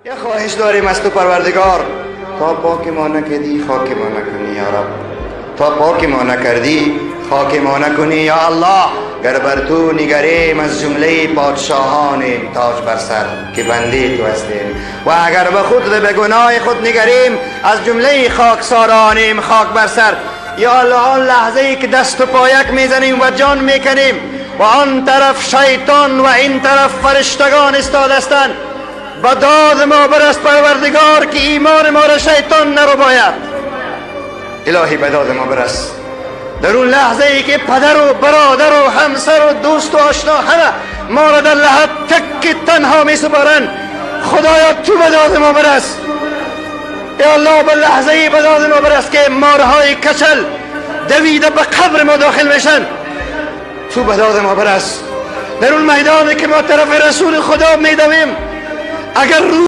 یه خواهش داریم از تو پروردگار، تا پاک ما نکردی خاک ما نکنی یا رب، تا پاک ما نکردی خاک ما نکنی یا الله. گر بر تو نگریم از جمله پادشاهان تاج بر سر که بنده تو هستیم، و اگر به خود و به گناه خود نگریم از جمله خاکسارانیم خاک بر سر. یا الله، آن لحظه ای که دست و پایک میزنیم و جان میکنیم و آن طرف شیطان و این طرف فرشتگان استاد هستند، به داد ما برس پروردگار که ایمان ما را شیطان نرباید. الهی به داد ما برس. در اون لحظه ای که پدر و برادر و همسر و دوست و آشنا همه ما را در لحد تک تنها می سپارند، خدایا تو به داد ما برس. یا الله، به لحظه ای به داد ما برس که مارهای کچل دویده به قبر ما داخل میشن، تو به داد ما برس. در اون میدانی که ما طرف رسول خدا میدویم، اگر رو